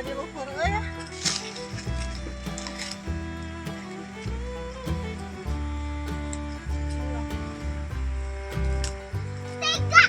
Di luhur euy ya. Tega.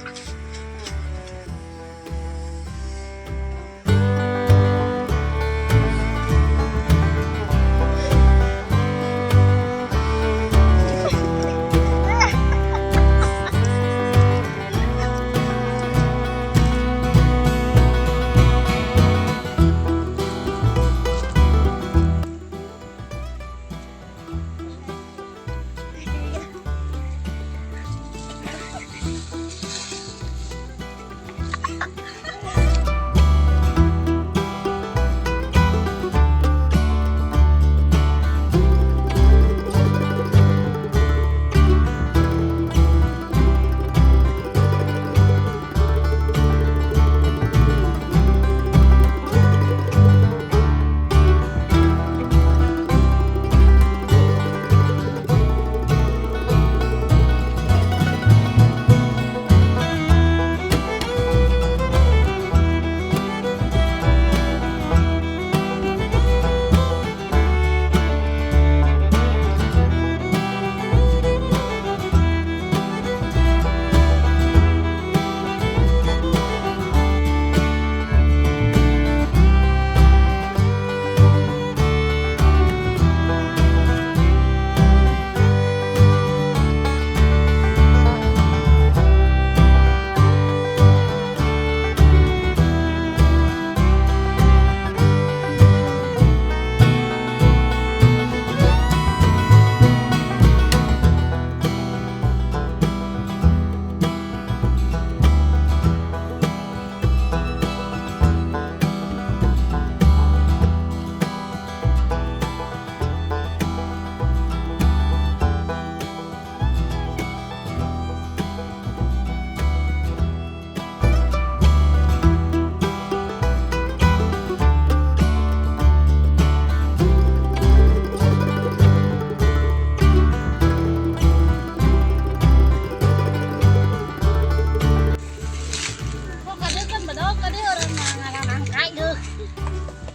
Kok kade kan bedog kade urang mah ngaranangka deuh.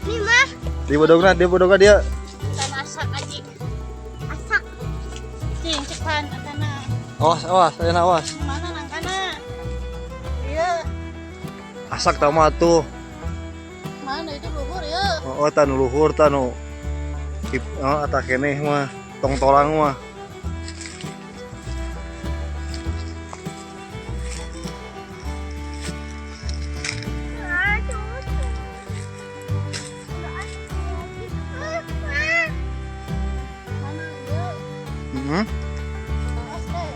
Nih mah, Di bodogna dia. Kita masak aja. Asak. Cing cepan atana. Awas, awas, ayeuna awas. Mana nangkana? Iya, Asak tah mah tuh. Mana itu luhur ya? Oh, tah nu luhur tah nu. Oh, atah keneh mah, tong tolang mah. Aduh. Udah asak lagi. Ah, Mana ya? Heeh. Awas deh.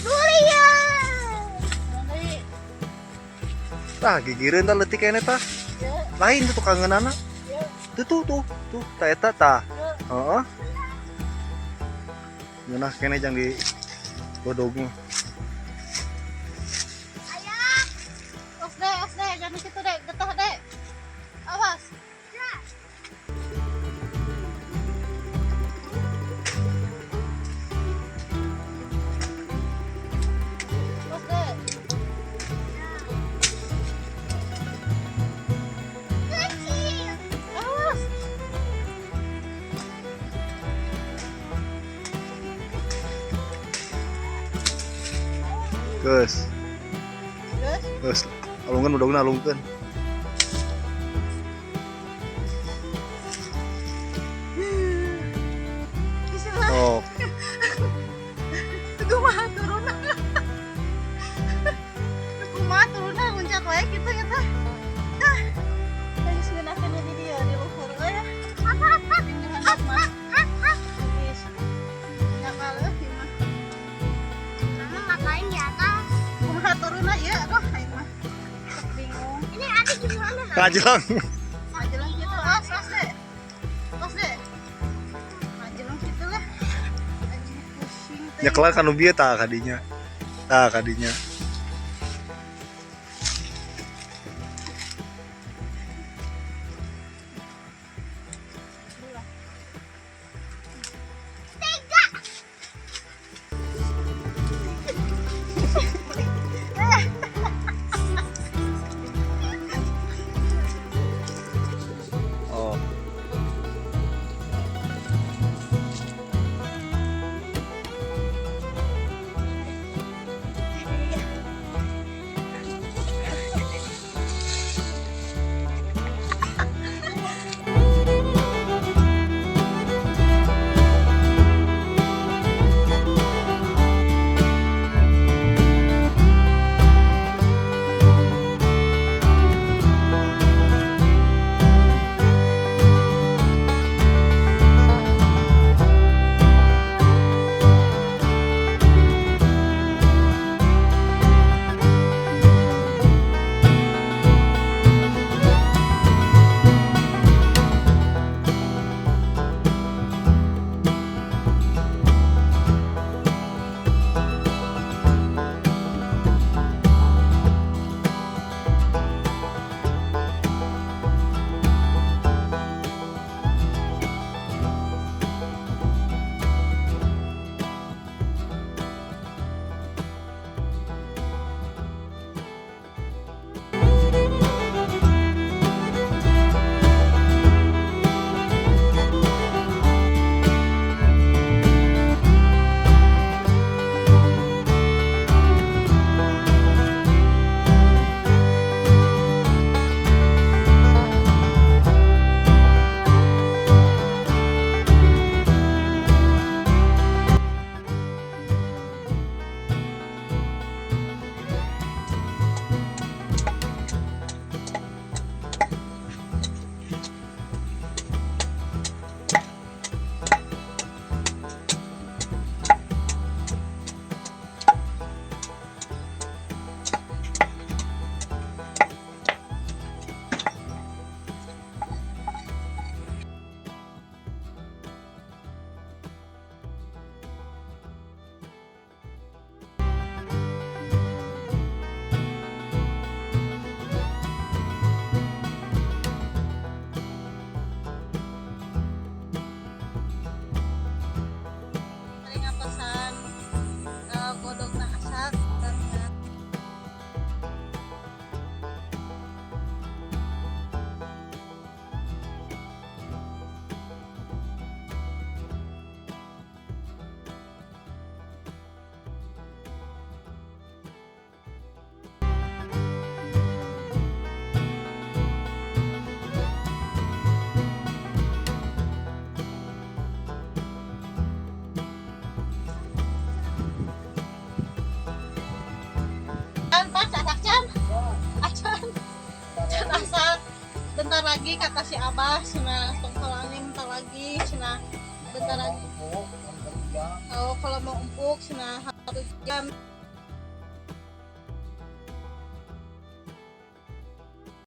Durian. Mana deui? Tah gigireun tah leutik keneh tah. Ya, Lain tuh tukangeunana. ya, Tuh tuh tuh, tuh tah eta tah. ya. Heeh. Ngeunah keneh jang di bodog mah. Ayah. Awas deh, jangan di situ deh, getah deh. Awas. Ya. Awas deh. Kecil. Awas. Geus, Geus. Geus. Alungkeun bodogna, alungkeun. Bismillah. Oh, Kumaha turunna? Kumaha turunna muncak wae kitu ya teh. Ah. Geus ngeunakeun di dieu di luhur euy ya. Di handap mah. Geus. Nyakal euy ieu mah. Mama ngapain di atas? Kumaha turunna ieu aduh aing mah. Sok bingung. Ini ada gimana? Mama? Ngajelang. Majeleng gitu, awas, awas deh. Awas deh. Majeleng gitu lah. Anjing pusing teh. Nyekelan kanu bieu tah kadinya. Tah kadinya. lagi kata si Abah cenah, tong halangin bentar lagi cenah, bentar lagi. Oh, kalau mau empuk cenah 1 jam.